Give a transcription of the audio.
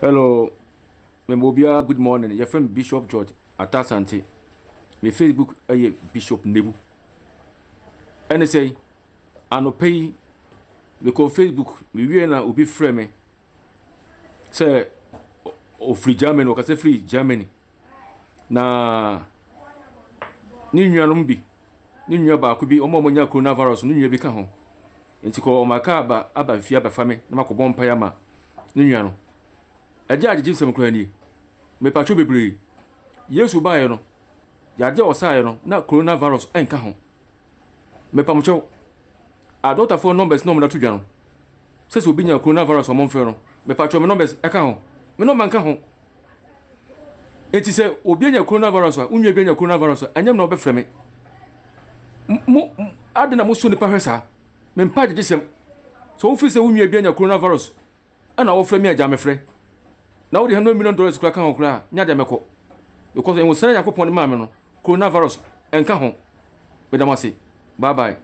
Hello, mema obiara good morning. Yɛfrɛ me Bishop George Atta Asante. Me Facebook yɛ Bishop Nebu. Ɛne sɛ anɔpa yi mekɔɔ Facebook mewie na obi frɛ me sɛ ɔfiri Germany, ɔkasa firi Germany. Na ne nuanom bi, ne nua baako bi, wɔn a wɔanya coronavirus no nua bi ka ho. Nti kɔ wɔn aka aba aba fie abɛfa me na makɔbɔ mpaeɛ ama ne nua no. Ɛgye agyegye nsɛm koraa nie. Mepatwo bebree. Yesu baeɛ no, yadeɛ a ɔsaeɛ no, na coronavirus nka ho. Mepamkyɛw, adɔktafoɔ numbers na wɔde ato dwa no, sɛ sɛ obi nya coronavirus a wɔmfrɛ no, mepatwɔ me numbers ɛka ho. Me nɔmba nka ho. Enti sɛ obi anya coronavirus a, wo nua bi anya coronavirus a, ɛnyɛ me na wɔbɛfrɛ me. Mo, ade na moso nipa hwɛ saa. Mempa agyegyesɛm. Sɛ wofiri sɛ wo nua bi anya coronavirus ɛna wɔfrɛ me a gya mefrɛ. Na wode $100 million koraa ka ho koraa a, nyɛ adeɛ mɛkɔ. Because nwosra Nyankopɔn de maa me no, coronavirus ɛnka ho. Meda mo ase. Bye bye.